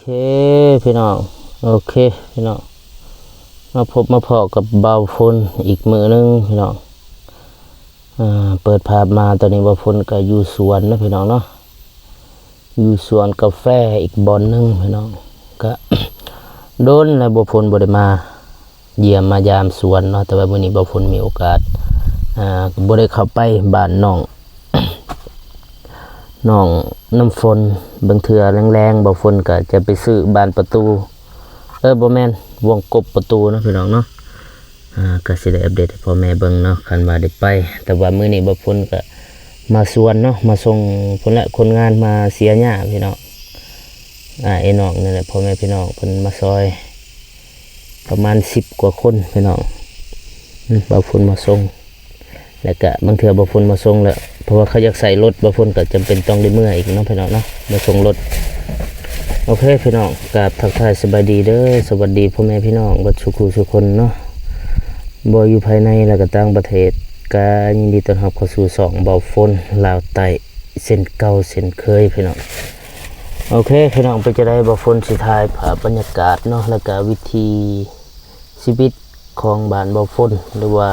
ເຄພີ່ນ້ອງ ໂອເຄພີ່ນ້ອງ ມາພົບມາພໍ້ກັບບ່າວຝົນອີກມື້ໜຶ່ງພີ່ນ້ອງ. ອ່າ ເປີດພາບມາຕອນນີ້ບ່າວຝົນກໍຢູ່ສວນເນາະພີ່ນ້ອງເນາະ ຢູ່ສວນກາແຟອີກບ່ອນໜຶ່ງພີ່ນ້ອງ. ກະດົນແລ້ວບ່າວຝົນບໍ່ໄດ້ມາ ຢ້ຽມມາຢາມສວນເນາະ ແຕ່ວ່າມື້ນີ້ບ່າວຝົນມີໂອກາດ ອ່າ ບໍ່ໄດ້ເຂົ້າໄປບ້ານນ້ອງ ນ້ອງນ້ຳຝົນ. ບາງເທື່ອແລງໆ ບ່າວຝົນກໍຈະໄປຊື້ບານປະຕູ ເອີ ບໍ່ແມ່ນ ວົງກົບປະຕູເນາະພີ່ນ້ອງເນາະ. ອ່າ ກໍຊິໄດ້ອັບເດດໃຫ້ພໍ່ແມ່ເບິ່ງເນາະ ຄັນວ່າໄດ້ໄປ. ແຕ່ວ່າມື້ນີ້ບ່າວຝົນກໍມາສວນເນາະ ມາສົ່ງພຸ້ນແຫຼະ ຄົນງານມາເສຍຫຍ້າພີ່ນ້ອງ. ອ້າຍນ້ອງນີ້ແຫຼະ ພໍ່ແມ່ພີ່ນ້ອງເພິ່ນມາຊ່ອຍ ປະມານສິບກວ່າຄົນພີ່ນ້ອງ ອືມ ບ່າວຝົນມາສົ່ງ. ແລ້ວກະບາງເທື່ອບ່າວຝົນມາສົ່ງແລ້ວ ເພາະວ່າເຂົາຢາກໃຊ້ລົດ ບ່າວຝົນກໍຈຳເປັນຕ້ອງໄດ້ເມືອອີກເນາະພີ່ນ້ອງເນາະ ມາສົ່ງລົດ. ໂອເຄພີ່ນ້ອງ ກາບທັກທາຍສະບາຍດີເດີ ສະຫວັດດີພໍ່ແມ່ພີ່ນ້ອງເບິດສູ່ຄູ່ສູ່ຄົນເນາະ ບໍ່ຢູ່ພາຍໃນ ແລະກໍຕ່າງປະເທດ ກໍຍິນດີຕ້ອນຮັບເຂົ້າສູ່ຊ່ອງບ່າວຝົນລາວໃຕ້ ເຊັ່ນເກົ່າເຊັ່ນເຄີຍພີ່ນ້ອງ. ໂອເຄພີ່ນ້ອງ ເປັນຈັ່ງໃດ ບ່າວຝົນຊິຖ່າຍພາບບັນຍາກາດເນາະ ແລ້ວກະວິຖີຊີວິດຂອງບ້ານບ່າວຝົນ ຫຼືວ່າ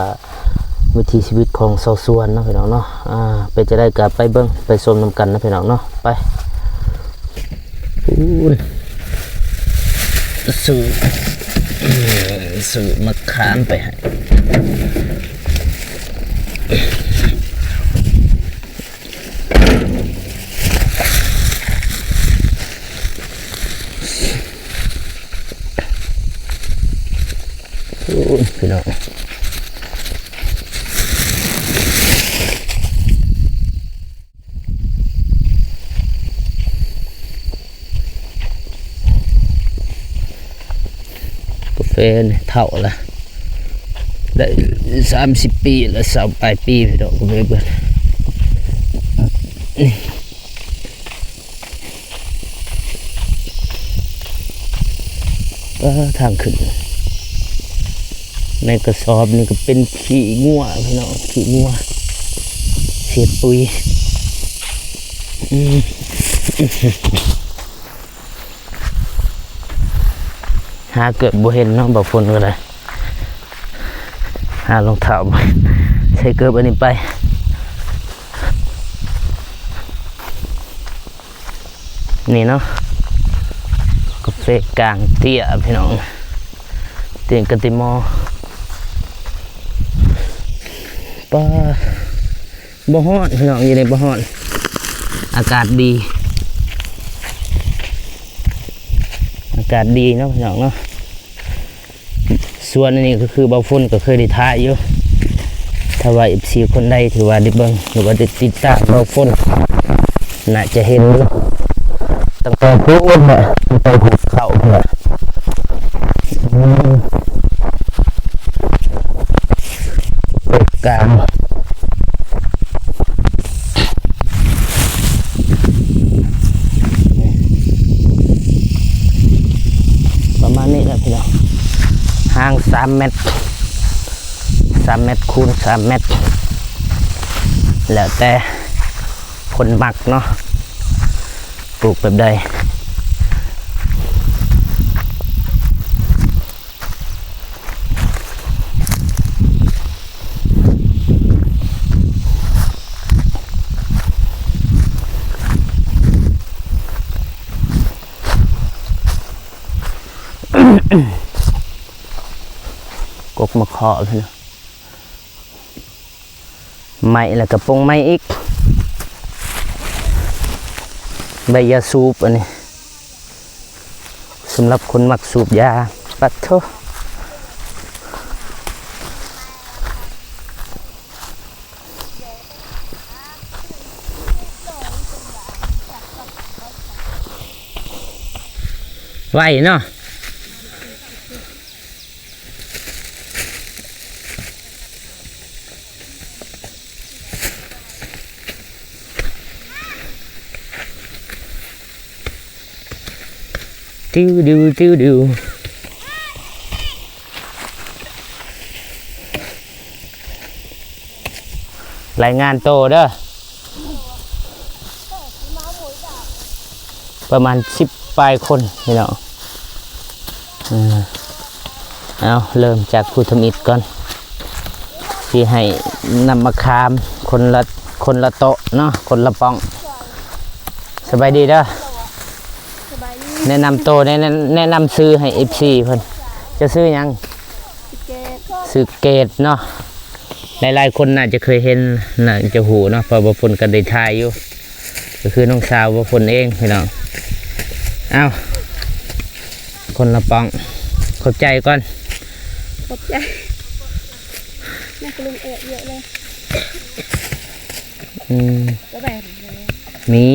ວິຖີຊີວິດຂອງຊາວສວນເນາະພີ່ນ້ອງເນາະ. ອ່າ ເປັນຈັ່ງໃດກໍໄປເບິ່ງໄປຊົມນຳກັນເນາະພີ່ນ້ອງເນາະ ໄປ. ປູນ ຊື້ ຊື້ໝາກຂາມໄປໃຫ້ ໂອ້ຍ ພີ່ນ້ອງ ກາແຟນີ້ເຖົ້າລະ ໄດ້ສາມສິບປີລະ ຊາວປາຍປີ ພີ່ນ້ອງ ກາແຟເພິ່ນ. ເອີ ທາງຂຶ້ນ ໃນກະສອບນີ້ກໍເປັນຂີ້ງົວພີ່ນ້ອງ ຂີ້ງົວ ເສດປຸຍ. ອືມ ຫາເກີບບໍ່ເຫັນເນາະ ບ່າວຝົນກໍໄດ້ ຫາລອງເທົ້າ ໃສ່ເກີບອັນນີ້ໄປ ນີ້ເນາະ ກາແຟກາງເຕ້ຍພີ່ນ້ອງ ເຕັ້ງກະຕິມໍ ປາ ບໍ່ຮ້ອນພີ່ນ້ອງ ຢູ່ນີ້ບໍ່ຮ້ອນ ອາກາດດີ ອາກາດດີເນາະພີ່ນ້ອງເນາະ. ສວນອັນນີ້ກໍຄືບ່າວຝົນກໍເຄີຍໄດ້ຖ່າຍຢູ່ ຖ້າວ່າເອັຟຊີຄົນໃດທີ່ວ່າໄດ້ເບິ່ງ ຫຼືວ່າໄດ້ຕິດຕາມບ່າວຝົນ ໜ້າຈະເຫັນຢູ່ ຕັ້ງແຕ່ພຸ້ນແຫຼະ ຕັ້ງແຕ່ພູເຂົາພຸ້ນແຫຼະ. ອືມ ເປັນກາງ ປະມານນີ້ແຫຼະພີ່ນ້ອງ ຫ່າງສາມແມັດ ສາມແມັດຄູນສາມແມັດ ແລ້ວແຕ່ຄົນມັກເນາະ ປູກແບບໃດ. ກົກມະເຄາະ ໄໝ້ແລ້ວກໍປົງໃໝ່ອີກ ໃບຢາສູບອັນນີ້ ສຳລັບຄົນມັກສູບຢາ ປັດໂທ. ໄວເນາະ. ລາຍງານໂຕເດີ ປະມານສິບ ປາຍຄົນພີ່ນ້ອງ. ເອີ ເອົາ ເລີ່ມຈາກຜູ້ທຳອິດກ່ອນ ຊິໃຫ້ນ້ຳມະຂາມຄົນລະ ຄົນລະໂຕະເນາະ ຄົນລະປ່ອງ. ສະບາຍດີເດີ. ສະບາຍດີ. ແນະນຳໂຕ ແນະ ແນະນຳຊື່ໃຫ້ເອັຟຊີເພິ່ນ. ເຈົ້າຊື່ຫຍັງ? ຊື່ເກດ. ຊື່ເກດເນາະ. ຫຼາຍໆຄົນໜ້າຈະເຄີຍເຫັນ ໜ້າຈະຮູ້ເນາະ ເພາະວ່າເພິ່ນກໍໄດ້ຖ່າຍຢູ່. ກໍຄືນ້ອງສາວບໍ່ພົນເອງພີ່ນ້ອງ. ເອົ້າ ຄົນລະປ່ອງ ຂອບໃຈກ່ອນ. ຂອບໃຈ. ນັກເລີຍເອະເຍາະເລີຍ. ອືມ ກໍແບບນີ້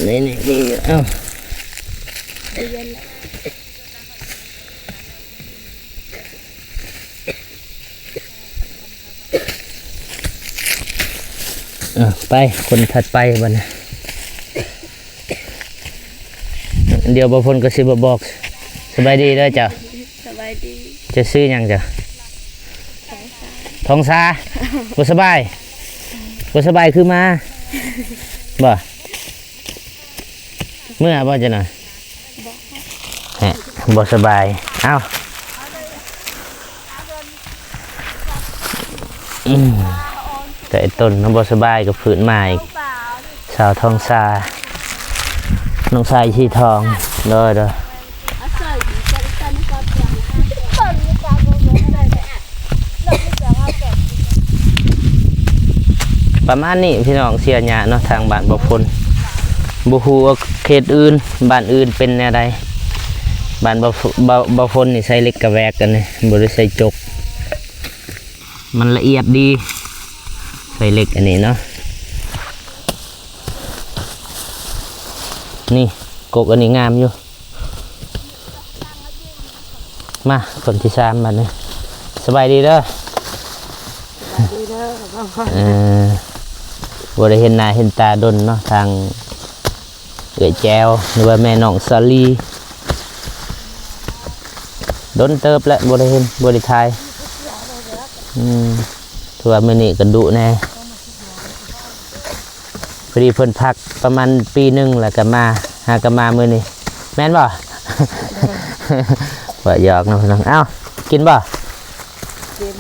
ນີ້ ນີ້ ນີ້ ເອົ້າ ເອີ ໄປ ຄົນຖັດໄປບັດນີ້. ດຽວບໍ່ພົນກໍຊິມາບອກ. ສະບາຍດີເດີເຈົ້າ. ສະບາຍດີ. ເຈົ້າຊື່ຫຍັງເຈົ້າ? ທອງສາ. ທອງສາ ບໍ່ສະບາຍ? ບໍ່ສະບາຍຄືມາ ບໍ່? ເມື່ອບໍ່ຈັກໜ້ອຍ? ແຮະ ບໍ່ສະບາຍ. ເອົ້າ ອືມ ແຕ່ຕົ້ນມັນບໍ່ສະບາຍກໍຟື້ນມາອີກ. ສາວທອງສາ ນ້ອງຊາຍສີທອງ. ໂດຍ ໂດຍ. ປະມານນີ້ພີ່ນ້ອງ ເສຍຫຍ້າເນາະ ທາງບ້ານບໍ່ພົນ. ບໍ່ຮູ້ວ່າເຂດອື່ນ ບ້ານອື່ນເປັນແນວໃດ. ບ້ານບໍ່ ບໍ່ ບໍ່ພົນນີ້ໃຊ້ເຫຼັກກະແວກ ອັນນີ້ບໍ່ໄດ້ໃຊ້ຈົກ. ມັນລະອຽດດີ ໃຊ້ເຫຼັກອັນນີ້ເນາະ. ນີ້ ກົກອັນນີ້ງາມຢູ່. ມາ ຄົນທີສາມບັດນີ້. ສະບາຍດີເດີ. ສະບາຍດີເດີ. ເອີ ບໍ່ໄດ້ເຫັນໜ້າເຫັນຕາດົນເນາະ ທາງເອື້ອຍແຈວ ຫຼືວ່າແມ່ນ້ອງສາລີ. ດົນເຕີບແລ້ວບໍ່ໄດ້ເຫັນ ບໍ່ໄດ້ຖ່າຍ. ອືມ ຖືວ່າມື້ນີ້ກໍດຸແດ່. ພໍດີເພິ່ນພັກປະມານປີໜຶ່ງ ແລ້ວກໍມາ ຫາກໍມາມື້ນີ້ ແມ່ນບໍ່? ບໍ່ ຫຍອກເນາະພີ່ນ້ອງ. ເອົ້າ ກິນບໍ່? ກິນ.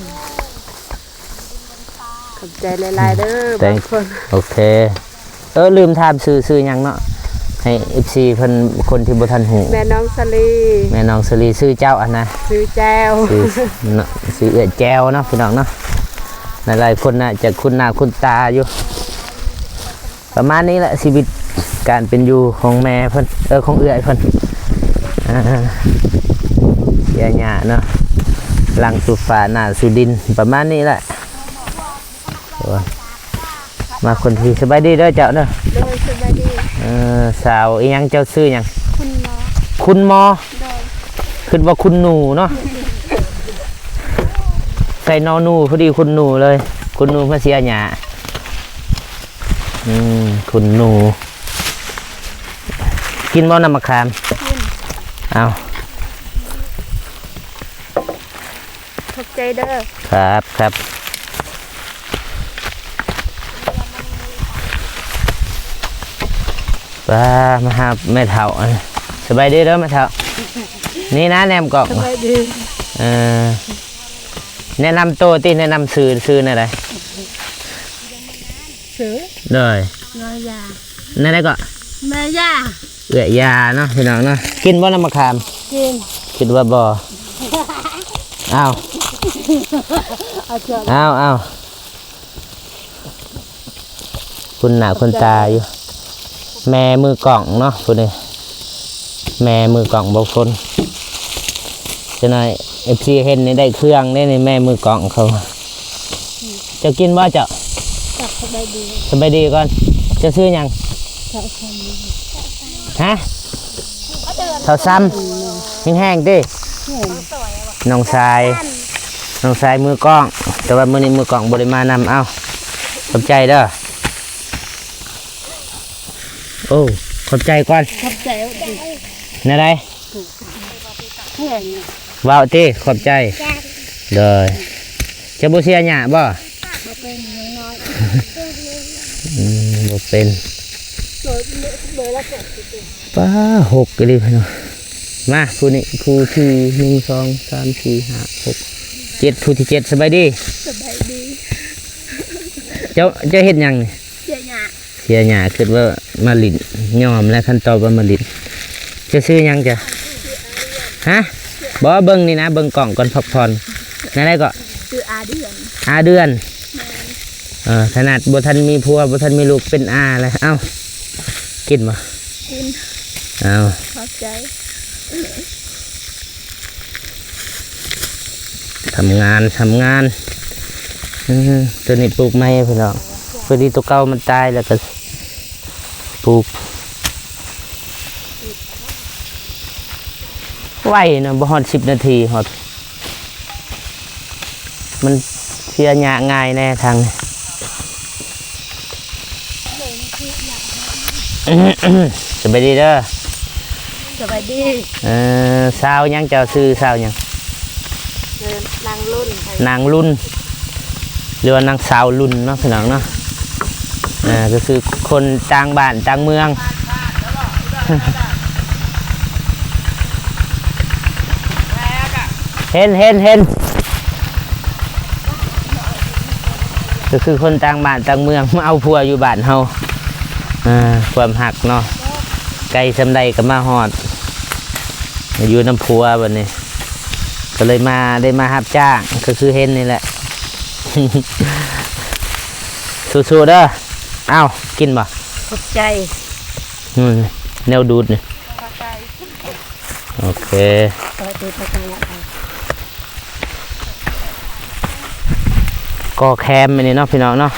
ຂອບໃຈຫຼາຍໆເດີ Thank ບາງຄົນ. ໂອເຄ. ເອີ ລືມຖາມຊື່ ຊື່ຫຍັງເນາະ ໃຫ້ເອັຟຊີເພິ່ນ ຄົນທີ່ບໍ່ທັນຮູ້. ແມ່ນ້ອງສາລີ. ແມ່ນ້ອງສາລີ. ຊື່ເຈົ້າຫັ້ນນະ? ຊື່ແຈວ. ຊື່ ເນາະ ຊື່ເອື້ອຍແຈວເນາະ ພີ່ນ້ອງເນາະ. ຫຼາຍໆຄົນໜ້າຈະຄຸ້ນໜ້າຄຸ້ນຕາຢູ່. ປະມານນີ້ແຫຼະ ຊີວິດການເປັນຢູ່ຂອງແມ່ເພິ່ນ ເອີ ຂອງເອື້ອຍເພິ່ນ. ອ່າ ເສຍຫຍ້າເນາະ ຫຼັງສູ່ຟ້າ ໜ້າສູ່ດິນ ປະມານນີ້ແຫຼະ. ໂອ້ຍ ມາຄົນທີ່ ສະບາຍດີເດີເຈົ້າເດີ. ໂດຍ ສະບາຍດີ. ເອີ ສາວອີ່ຫຍັງ ເຈົ້າຊື່ຫຍັງ? ຄຸນໝໍ. ຄຸນໝໍ. ໂດຍ. ຄິດວ່າຄຸນໜູເນາະ ໃສ່ນໍໜູ ພໍດີຄຸນໜູເລີຍ ຄຸນໜູມາເສຍຫຍ້າ. ອືມ ຄຸນໜູ ກິນບໍ່ນ້ຳມະຂາມ? ກິນ. ເອົາ ຂອບໃຈເດີ. ຄັບ ຄັບ. ປ້າ ມາຫາແມ່ເຖົ້າ. ສະບາຍດີເດີແມ່ເຖົ້າ. ນີ້ນະ ແນມກ້ອງ. ສະບາຍດີ. ເອີ ແນະນຳໂຕຕິ ແນະນຳຊື່ ຊື່ແນວໃດ? ຊື່? ໂດຍ. ແມ່ຢາ. ແນວໃດເກາະ? ແມ່ຢາ. ເອື້ອຍຢາເນາະ ພີ່ນ້ອງເນາະ. ກິນບໍ່ນ້ຳມະຂາມ? ກິນ. ຄິດວ່າບໍ່. ອ້າວ ເອົາເຖາະ. ອ້າວ ອ້າວ. ຄຸ້ນໜ້າຄຸ້ນຕາຢູ່ ແມ່ມືກ້ອງເນາະ ຜູ້ນີ້ ແມ່ມືກ້ອງບໍ່ຄົນ. ຈັກໜ້ອຍເອັຟຊີເຫັນນີ້ໄດ້ເຄື່ອງເດ້ນີ້ ແມ່ມືກ້ອງເຂົາ. ເຈົ້າກິນບໍ່ເຈົ້າ? ສະບາຍດີ ສະບາຍດີກ່ອນ. ເຈົ້າຊື່ຫຍັງ? ເຖົ້າຄຳ. ຮະ? ເຖົ້າຊຳ. ແຮງໆຕິ? ແຮງ. ນ້ອງຊາຍ ນ້ອງຊາຍມືກ້ອງ ແຕ່ວ່າມື້ນີ້ມືກ້ອງບໍ່ໄດ້ມານຳ. ເອົ້າ ຂອບໃຈເດີ. ໂອ້ ຂອບໃຈກ່ອນ. ຂອບໃຈ. ແນວໃດ? ແຮງ. ເວົ້າຕິ ຂອບໃຈ. ໂດຍ. ຈະບໍ່ເສຍຫຍ້າບໍ່? ບໍ່ເປັນ ຍັງນ້ອຍ. ອືມ ບໍ່ເປັນ. ໂດຍ ໂດຍລະແປດສິບ. ປ້າ ຫົກອີ່ຫຼີເນາະ. ມາຜູ້ນີ້ ຜູ້ທີໜຶ່ງ ສອງ ສາມ ສີ່ ຫ້າ ຫົກ ເຈັດ ຜູ້ທີເຈັດ. ສະບາຍດີ. ສະບາຍດີ. ເຈົ້າ ເຈົ້າເຮັດຫຍັງນີ້? ເສຍຫຍ້າ. ເສຍຫຍ້າ. ຄິດວ່າມາຫຼິ້ນ. ຍອມແລ້ວ ຄັນຕອບວ່າມາຫຼິ້ນ. ເຈົ້າຊື່ຫຍັງເຈົ້າ? ຮະ? ບໍ່ ເບິ່ງນີ້ນະ ເບິ່ງກ້ອງກ່ອນ ພັກຜ່ອນ. ແນວໃດເກາະ? ຊື່ອາເດືອນ. ອາເດືອນ. ແມ່ນ. ເອີ ຂະໜາດບໍ່ທັນມີຜົວ ບໍ່ທັນມີລູກ ເປັນອາແລ້ວ. ເອົ້າ ກິນບໍ່? ກິນ. ເອົ້າ ຂອບໃຈ. ທຳງານ ທຳງານ. ເອີ ໂຕນີ້ປູກໃໝ່ພີ່ນ້ອງ. ພໍດີໂຕເກົ່າມັນຕາຍ ແລ້ວກໍປູກ. ໄວເນາະ ບໍ່ຮອດສິບນາທີຮອດ. ມັນເສຍຫຍ້າງ່າຍແດ່ທາງນີ້. ສະບາຍດີເດີ. ສະບາຍດີ. ເອີ ສາວຫຍັງ ເຈົ້າຊື່ສາວຫຍັງ? ເອີ ນາງລຸນ. ນາງລຸນ ຫຼືວ່ານາງສາວລຸນເນາະ ພີ່ນ້ອງເນາະ. ເອີ ກໍຄືຄົນຕ່າງບ້ານຕ່າງເມືອງ. ເຫັນ ເຫັນ ເຫັນ. ກໍຄືຄົນຕ່າງບ້ານຕ່າງເມືອງ ມາເອົາຜົວຢູ່ບ້ານເຮົາ. ເອີ ຄວາມຮັກເນາະ ໄກສ່ຳໃດກໍມາຮອດ ມາຢູ່ນຳຜົວບັດນີ້. ກໍເລີຍມາ ໄດ້ມາຮັບຈ້າງ ກໍຄືເຫັນນີ້ແຫຼະ. ສູ້ໆເດີ. ເອົ້າ ກິນບໍ່? ຂອບໃຈ. ອືມ ແນວດູດນີ້. ໂອເຄ. ກໍແຄມອັນນີ້ເນາະ ພີ່ນ້ອງເນາະ.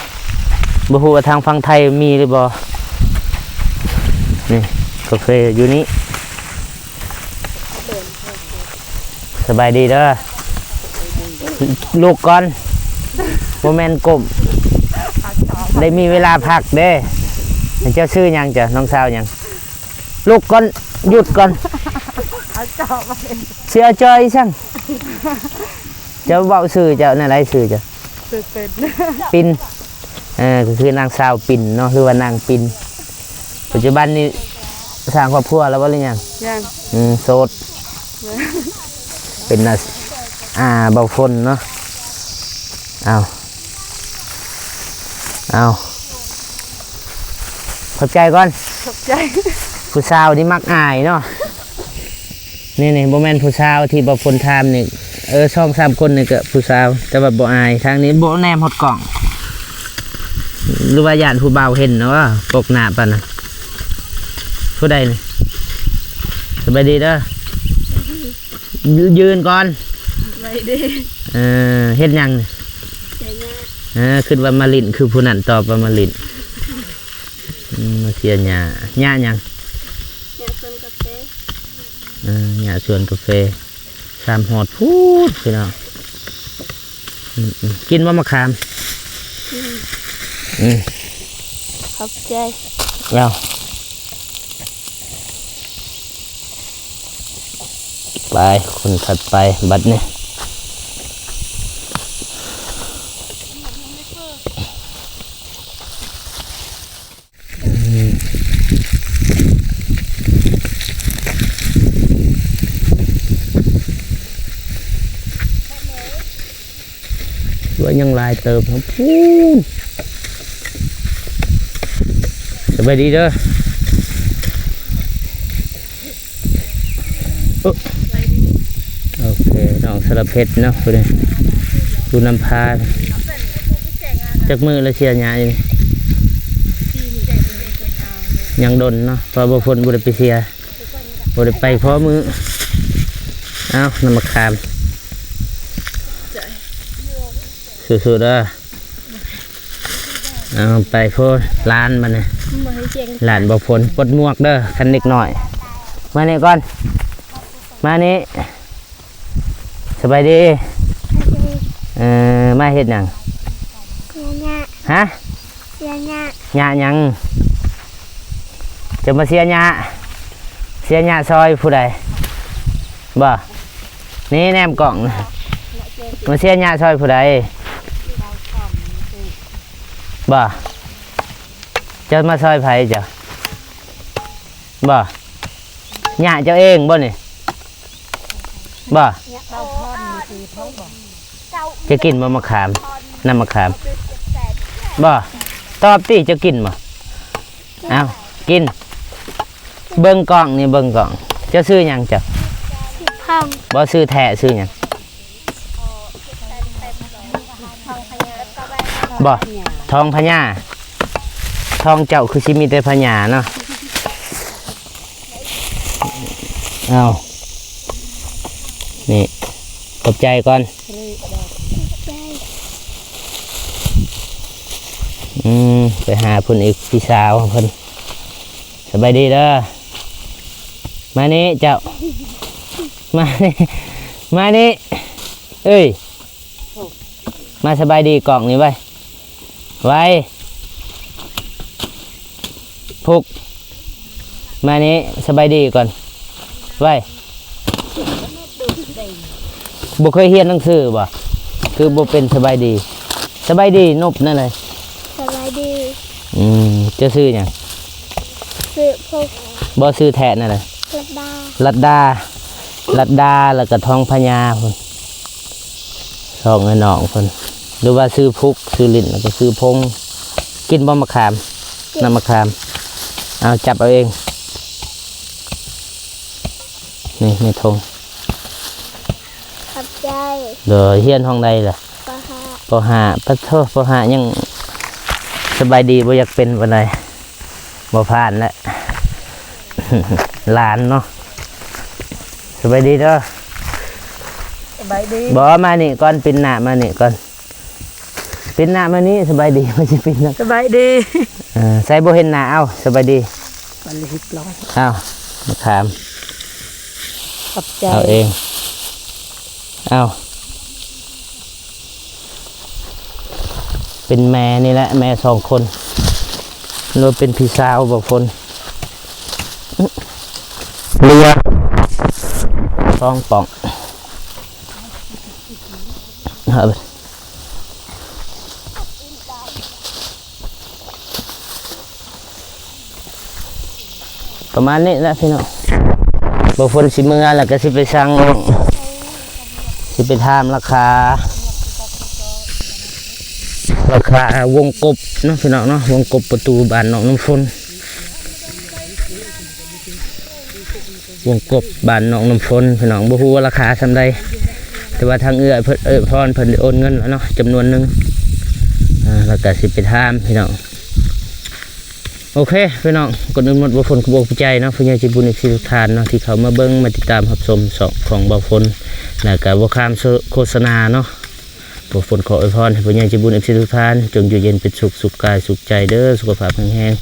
ບໍ່ຮູ້ວ່າທາງຝັ່ງໄທມີຫຼືບໍ່. ນີ້ກາເຟຢູ່ນີ້. ສະບາຍດີເດີ. ລຸກກ່ອນ. ບໍ່ແມ່ນກົ້ມ. ໄດ້ມີເວລາພັກເດ້. ເຈົ້າຊື່ຫຍັງເຈົ້າ? ນ້ອງສາວຫຍັງ? ລຸກກ່ອນ, ຢຸດກ່ອນ. ເອົາຈອບມາເລີຍ. ຊິເອົາຈອຍອີ່ຫຍັງ? ເຈົ້າເວົ້າຊື່ເຈົ້າແນວໃດ? ຊື່ເຈົ້າ? ຊື່ປິນ. ປິນ. ເອີ ກໍຄືນາງສາວປິນເນາະ ຫຼືວ່ານາງປິນ. ປັດຈຸບັນນີ້ສ້າງຄອບຄົວແລ້ວບໍ່ ຫຼືຍັງ? ຍັງ. ອືມ ໂສດ. ເປັນອາ ອາ ເບົາຝົນເນາະ. ເອົາ ເອົາ ຂອບໃຈກ່ອນ. ຂອບໃຈ. ຜູ້ສາວນີ້ມັກອາຍເນາະ. ນີ້ໆ ບໍ່ແມ່ນຜູ້ສາວທີ່ເບົາຝົນຖາມນີ້. ເອີ ສອງສາມຄົນນີ້ກໍຜູ້ສາວ ແຕ່ວ່າບໍ່ອາຍ. ທາງນີ້ບໍ່ແນມຮອດກ້ອງ ຫຼືວ່າຢ້ານຜູ້ບ່າວເຫັນເນາະ ປົກໜ້າປານນັ້ນ. ຜູ້ໃດນີ້? ສະບາຍດີເດີ. ຍ- ຢືນກ່ອນ. ສະບາຍດີ. ເອີ ເຮັດຫຍັງນີ້? ເສຍຫຍ້າ. ເອີ ຄິດວ່າມາຫຼິ້ນ ຄືຜູ້ນັ້ນຕອບວ່າມາຫຼິ້ນ. ອືມ ມາເສຍຫຍ້າ. ຫຍ້າຫຍັງ? ຫຍ້າສວນກາເຟ. ເອີ ຫຍ້າສວນກາເຟ. ສາມຮອດພຸ້ນ ພີ່ນ້ອງ. ອືມໆ ກິນບໍ່ໝາກຂາມ? ກິນ. ອືມ ຂອບໃຈ. ເອົາ ໄປ ຄົນຖັດໄປບັດນີ້. ອືມ ວ່າຍັງຫຼາຍເຕີບເນາະ. ພຸ້ນ ສະບາຍດີເດີ. ໂອ ໂອເຄ ນ້ອງສາລະເພັດເນາະ ຜູ້ນີ້ ຜູ້ນຳພາ. ຈັກມື້ແລ້ວເສຍຫຍ້າຢູ່ນີ້? ຍັງດົນເນາະ ເພາະວ່າບໍ່ຝົນບໍ່ໄດ້ໄປເສຍ ບໍ່ໄດ້ໄປພໍມື້. ເອົາ ນ້ຳມະຂາມ ສູ້ໆເດີ. ເອົາ ໄປພຸ້ນ ຫຼານບັດນີ້ ຫຼານບໍ່ຝົນ. ປົດໝວກເດີ ຄັນເດັກນ້ອຍ. ມານີ້ກ່ອນ ມານີ້. ສະບາຍດີ. ເອີ ມາເຮັດຫຍັງ? ເສຍຫຍ້າ. ຮະ? ເສຍຫຍ້າ. ຫຍ້າຫຍັງ? ຈະມາເສຍຫຍ້າ? ເສຍຫຍ້າຊ່ອຍຜູ້ໃດ? ບໍ່ ນີ້ແນມກ້ອງ ມາເສຍຫຍ້າຊ່ອຍຜູ້ໃດ? ບໍ່ ເຈົ້າມາຊ່ອຍໃຜເຈົ້າ? ບໍ່ ຫຍ້າເຈົ້າເອງບໍ່ນີ້? ບໍ່? ເຈົ້າກິນບໍ່ມະຂາມ? ນ້ຳມະຂາມ? ບໍ່? ຕອບຕິ ເຈົ້າກິນບໍ່? ເອົ້າ ກິນ. ເບິ່ງກ້ອງນີ້ ເບິ່ງກ້ອງ. ເຈົ້າຊື່ຫຍັງເຈົ້າ? ພອງ. ບໍ່ ຊື່ແທ້ຊື່ຫຍັງ? ບໍ່? ທອງພະຍາ. ທອງເຈົ້າຄືຊິມີແຕ່ພະຍາເນາະ. ເອົາ ນີ້ ຂອບໃຈກ່ອນ. ອືມ ໄປຫາເພິ່ນອີກ ພີ່ສາວເພິ່ນ. ສະບາຍດີເດີ. ມານີ້ເຈົ້າ ມານີ້ ມານີ້ ເອີຍ ມາສະບາຍດີກ້ອງນີ້ໄວ ໄວ ພຸກ ມານີ້ ສະບາຍດີກ່ອນ ໄວ. ບໍ່ເຄີຍຮຽນໜັງສືບໍ່? ຄືບໍ່ເປັນສະບາຍດີ? ສະບາຍດີນົບນັ້ນແຫຼະ. ສະບາຍດີ. ອືມ ເຈົ້າຊື່ຫຍັງ? ຊື່ພຸກ. ບໍ່ ຊື່ແທ້ນັ້ນແຫຼະ. ລັດດາ. ລັດດາ ລັດດາ ແລ້ວກໍທອງພະຍາພຸ້ນ. ສອງເອື້ອຍນ້ອງເພິ່ນ ຫຼືວ່າຊື່ພຸກ ຊື່ຫຼິ້ນ ແລ້ວກໍຊື່ພົງ. ກິນບໍ່ມະຂາມ? ກິນ. ນ້ຳມະຂາມ. ເອົາ ຈັບເອົາເອງ. ນີ້ ໃນຖົງ. ຂອບໃຈ. ໂດຍ. ຮຽນຫ້ອງໃດລະ? ປໍຫ້າ. ປໍຫ້າ. ປະໂທ ປໍຫ້າ ຍັງສະບາຍດີບໍ່ຢາກເປັນປານໃດ. ບໍ່ຜ່ານແຫຼະ ຫຼານເນາະ. ສະບາຍດີເດີ. ສະບາຍດີ. ບໍ່ ມານີ້ກ່ອນ ປິ່ນໜ້າມານີ້ກ່ອນ ປິ່ນໜ້າມານີ້. ສະບາຍດີ ບໍ່ຊິປິ່ນນະ. ສະບາຍດີ. ເອີ ໃສ່ບໍ່ເຫັນໜ້າ. ເອົາ ສະບາຍດີ. ເອົາ ມະຂາມ. ຂອບໃຈ. ເອົາເອງ. ເອົາ ເປັນແມ່ນີ້ແຫຼະ ແມ່ສອງຄົນ ຫຼືວ່າເປັນພີ່ສາວບໍ່ຄົນ ເຫຼືອສອງປ່ອງ. ເອົາ ປະມານນີ້ແຫຼະພີ່ນ້ອງ. ບໍ່ຝົນຊິເມືອແລ້ວກໍຊິໄປສັ່ງ ຊິໄປຖາມລາຄາ ລາຄາວົງກົບເນາະພີ່ນ້ອງເນາະ ວົງກົບປະຕູບ້ານໜອງນ້ຳຝົນ. ວົງກົບບ້ານໜອງນ້ຳຝົນພີ່ນ້ອງ ບໍ່ຮູ້ວ່າລາຄາສ່ຳໃດ ແຕ່ວ່າທາງເອື້ອຍເພິ່ນ ເອື້ອຍພອນເພິ່ນໄດ້ໂອນເງິນແລ້ວເນາະ ຈຳນວນໜຶ່ງ ອ່າ ແລ້ວກໍຊິໄປຖາມພີ່ນ້ອງ. ໂອເຄພີ່ນ້ອງ ກ່ອນອື່ນໝົດ ບໍ່ຝົນຂອບອົກຂອບໃຈເນາະ ຜູ້ໃຫຍ່ໃຈບຸນ ເອັຟຊີ ທຸກທ່ານເນາະ ທີ່ເຂົ້າມາເບິ່ງ ມາຕິດຕາມຮັບຊົມຊ່ອງຂອງບໍ່ຝົນ ແລ້ວກໍບໍ່ຂ້າມໂຄສະນາເນາະ. ບໍ່ຝົນຂໍອວຍພອນໃຫ້ຜູ້ໃຫຍ່ໃຈບຸນ ເອັຟຊີ ທຸກທ່ານ ຈົ່ງຢູ່ເຢັນເປັນສຸກ ສຸກກາຍສຸກໃຈເດີ ສຸຂະພາບແຂງແຮງ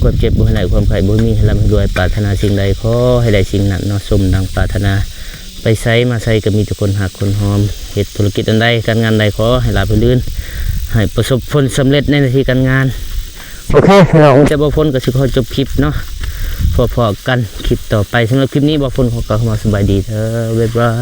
ຄວາມເຈັບບໍ່ໃຫ້ໄດ້ ຄວາມໄຂ້ບໍ່ມີ ໃຫ້ລ່ຳໃຫ້ລວຍ ປາດຖະໜາສິ່ງໃດຂໍໃຫ້ໄດ້ສິ່ງນັ້ນເນາະ ສົມດັ່ງປາດຖະໜາ ໄປໃສມາໃສກໍມີແຕ່ຄົນຮັກຄົນຫອມ ເຮັດທຸລະກິດອັນໃດ ການງານໃດ ຂໍໃຫ້ລາບໃຫ້ລື່ນ ໃຫ້ປະສົບຜົນສຳເລັດໃນໜ້າທີ່ການງານ. ໂອເຄພີ່ນ້ອງ ແຕ່ບໍ່ຝົນກໍຊິຂໍຈົບຄລິບເນາະ ພໍ້ໆກັນຄລິບຕໍ່ໄປ. ສຳລັບຄລິບນີ້ ບໍ່ຝົນຂໍກ່າວຄຳວ່າສະບາຍດີເດີ ບາຍບາຍ.